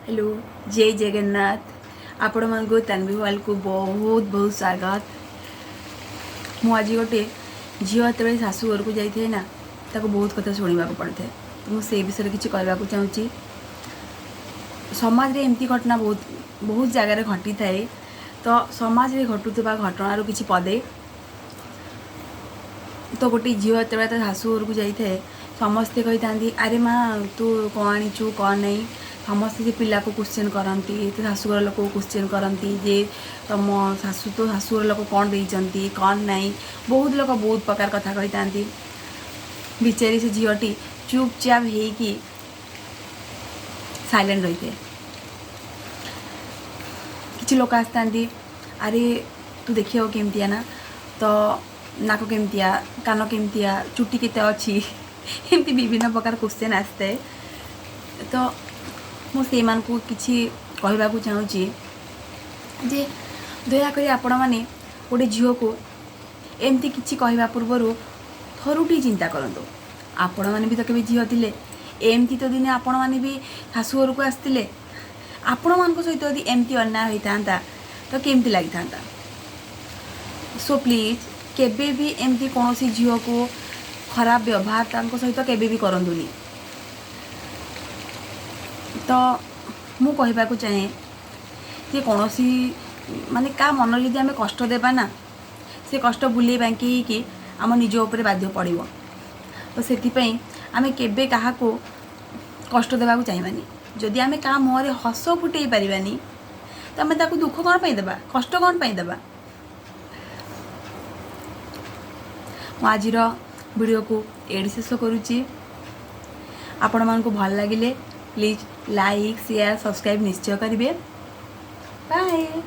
Hello, ଜୟ ଜଗନ୍ନାଥ। ଆପଣମାନଙ୍କୁ ତନ୍ଭି ୱାର୍ଲ୍ଡକୁ ବହୁତ ବହୁତ ସ୍ୱାଗତ। ମୁଁ ଆଜି ଗୋଟେ ଝିଅ ଯେତେବେଳେ ଶାଶୁ ଘରକୁ ଯାଇଥାଏ ନା, ତାକୁ ବହୁତ କଥା ଶୁଣିବାକୁ ପଡ଼ିଥାଏ। ତ ମୁଁ ସେଇ ବିଷୟରେ କିଛି କହିବାକୁ ଚାହୁଁଛି। ସମାଜରେ ଏମିତି ଘଟଣା ବହୁତ ବହୁତ ଜାଗାରେ ଘଟିଥାଏ। ତ ସମାଜରେ ଘଟୁଥିବା ଘଟଣାରୁ କିଛି ପଦେ। ତ ଗୋଟେ ଝିଅ ଯେତେବେଳେ ତା ଶାଶୁ ଘରକୁ ଯାଇଥାଏ, ସମସ୍ତେ କହିଥାନ୍ତି, "ଆରେ ମା, ତୁ କ'ଣ ଆଣିଛୁ, କ'ଣ ନାହିଁ?" ସମସ୍ତେ ସେ ପିଲାକୁ କ୍ୱେଶ୍ଚନ୍ କରନ୍ତି, ତ ଶାଶୁଘର ଲୋକକୁ କ୍ୱେଶ୍ଚନ୍ କରନ୍ତି ଯେ ତମ ଶାଶୁ, ତୋ ଶାଶୁଘର ଲୋକ କ'ଣ ଦେଇଛନ୍ତି, କ'ଣ ନାହିଁ। ବହୁତ ଲୋକ ବହୁତ ପ୍ରକାର କଥା କହିଥାନ୍ତି। ବିଚାରି ସେ ଝିଅଟି ଚୁପଚାପ ହେଇକି ସାଇଲେଣ୍ଟ ରହିଥାଏ। କିଛି ଲୋକ ଆସିଥାନ୍ତି, "ଆରେ, ତୁ ଦେଖିବାକୁ କେମିତିଆ ନା, ତ ନାକ କେମିତିଆ, କାନ କେମିତିଆ, ଚୁଟି କେତେ ଅଛି?" ଏମିତି ବିଭିନ୍ନ ପ୍ରକାର କ୍ୱେଶ୍ଚନ୍ ଆସିଥାଏ। ତ ମୁଁ ସେଇମାନଙ୍କୁ କିଛି କହିବାକୁ ଚାହୁଁଛି ଯେ ଦୟାକରି ଆପଣମାନେ ଗୋଟେ ଝିଅକୁ ଏମିତି କିଛି କହିବା ପୂର୍ବରୁ ଥରୁଟିଏ ଚିନ୍ତା କରନ୍ତୁ। ଆପଣମାନେ ବି ତ କେବେ ଝିଅ ଥିଲେ। ଏମିତି ତ ଦିନେ ଆପଣମାନେ ବି ଶାଶୁ ଘରକୁ ଆସିଥିଲେ। ଆପଣମାନଙ୍କ ସହିତ ଯଦି ଏମିତି ଅନ୍ୟାୟ ହୋଇଥାନ୍ତା, ତ କେମିତି ଲାଗିଥାନ୍ତା? ସୋ ପ୍ଲିଜ୍, କେବେ ବି ଏମିତି କୌଣସି ଝିଅକୁ ଖରାପ ବ୍ୟବହାର ତାଙ୍କ ସହିତ କେବେ ବି କରନ୍ତୁନି। ତ ମୁଁ କହିବାକୁ ଚାହେଁ ଯେ କୌଣସି ମାନେ କାହା ମନରେ ଯଦି ଆମେ କଷ୍ଟ ଦେବା ନା, ସେ କଷ୍ଟ ବୁଲେଇ ବାଙ୍କି ହେଇକି ଆମ ନିଜ ଉପରେ ବାଧ୍ୟ ପଡ଼ିବ। ତ ସେଥିପାଇଁ ଆମେ କେବେ କାହାକୁ କଷ୍ଟ ଦେବାକୁ ଚାହିଁବାନି। ଯଦି ଆମେ କାହା ମୁହଁରେ ହସ ଫୁଟେଇ ପାରିବାନି, ତ ଆମେ ତାକୁ ଦୁଃଖ କ'ଣ ପାଇଁ ଦେବା, କଷ୍ଟ କ'ଣ ପାଇଁ ଦେବା? ମୁଁ ଆଜିର ଭିଡ଼ିଓକୁ ଏଇଠି ଶେଷ କରୁଛି। ଆପଣମାନଙ୍କୁ ଭଲ ଲାଗିଲେ ପ୍ଲିଜ୍ ଲାଇକ୍, ସେୟାର, ସବସ୍କ୍ରାଇବ୍ ନିଶ୍ଚୟ କରିବେ। ବାଏ।